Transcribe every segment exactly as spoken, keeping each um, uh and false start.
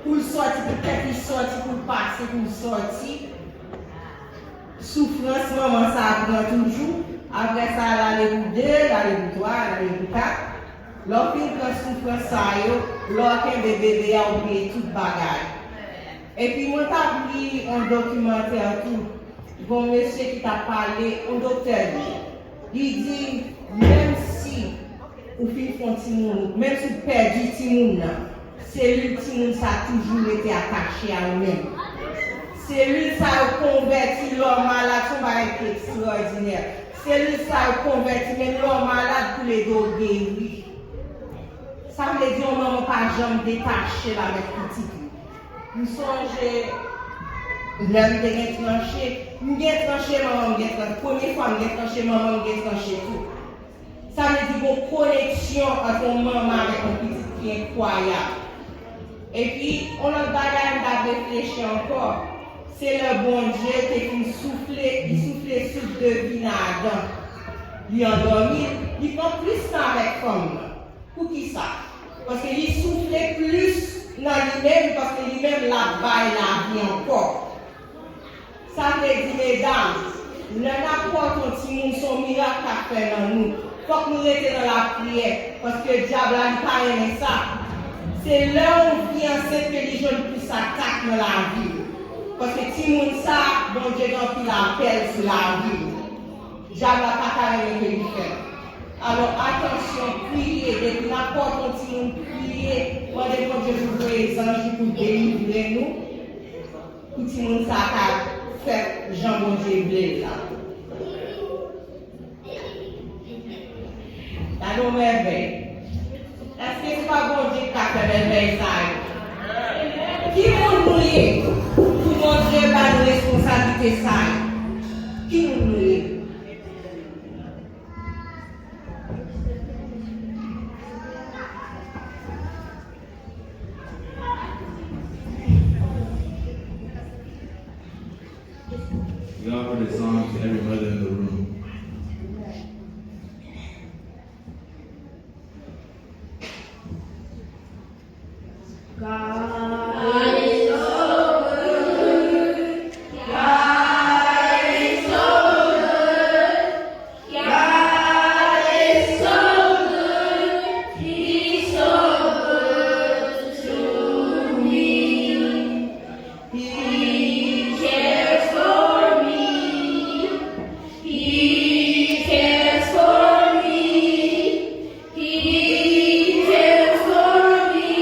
pou l sòti, pou tèt li sòti, pou l pase, pou l sòti. Soufrans manman sa a pran toujou. Apre sa, l ale pou de, l ale pou twa, l ale pou kat. Lè w fin pran soufrans sa yo, lè w kenbe bebe a, ou bliye tout bagay. Epi mwen t ap li yon dokimantè tou. Gon mesye ki t ap pale, yon doktè li ye. Li di, menm si ou fin fè yon timoun, menm si w pèdi timoun nan, selil timoun sa toujou rete atache a ou menm. Selil sa yo konvèti lè w malad, se yon bagay ki ekstwòdinè. Selil sa yo konvèti menm lè w malad pou l ede w geri. Sa vle di yon manman pa janm detache l avèk pitit li. M sonje lè m te gen tranche, m gen tranche manman m gen tranche, premye fwa m gen tranche manman m gen tranche tou. Sa vle di gon koneksyon ant yon manman avèk yon pitit ki enkwayab. Epi, yon lòt bagay m t ap reflechi ankò, se lè Bondye te fin soufle, li soufle souf de vi nan Adan. Li andòmi l, li pran plis tan avèk fanm nan. Poukisa? Paske li soufle plis nan li menm, paske li menm l ap bay lavi ankò. Sa vle di, medam, lè n ap pòte yon timoun, se yon mirak k ap fè nan nou. Fòk nou rete nan lapriyè, paske dyab la, li pa renmen sa. Se lè yon fi ansent ke li jwenn plis atak nan lavi l. Paske timoun sa, Bondye gen anpil apèl sou lavi l. Dyab la pa ta renmen ke li fè. Alò, atansyon, priye. Depi n ap pòte yon timoun, priye. Mande Bondye pou voye zanj li pou delivre nou, pou timoun sa ka fèt jan Bondye vle l la. Gade yon mèvèy. Èske se pa Bondye ki ka fè mèvèy sa yo? Ki moun nou ye pou Bondye ba nou responsablite sa yo? Ki moun nou ye? We offer this song to every mother in the room. God is so good. God is so good. God is so good. He's so good to me. He cares for me. He cares for me. He cares for me.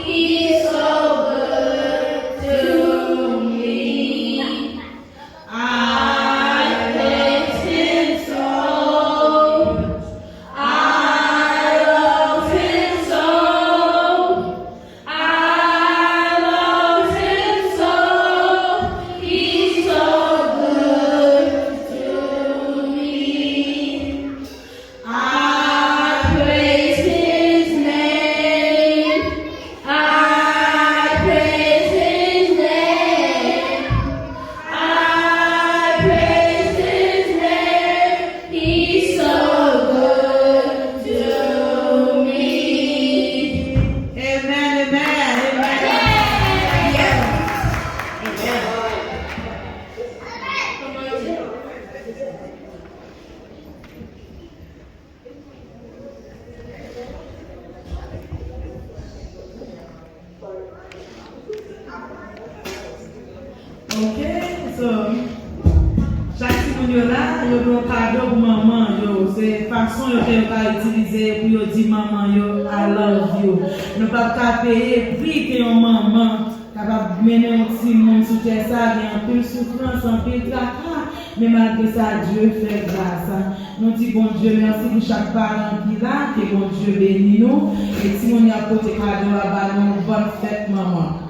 He's so good to me. I bless him so. I love him so. I love him so, he's so good to me. I praise his name, I praise his name, I praise his name. He's so good to me. Amen, amen, amen. Yes. Amen. Ok, so, chak timoun yo la, yo gen yon kado pou manman yo. Se fason yo ke yo ka itilize pou yo di manman yo, "I love you." Nou p ap ka peye pri ke yon manman kapab mennen yon timoun sou tè sa, gen anpil soufrans, anpil traka, men malgre sa, Dye fè gras. Nou di Bondye mèsi pou chak paran ki la, ke Bondye beni nou. E timoun y ap pote kado a ba nou, bòn fèt manman.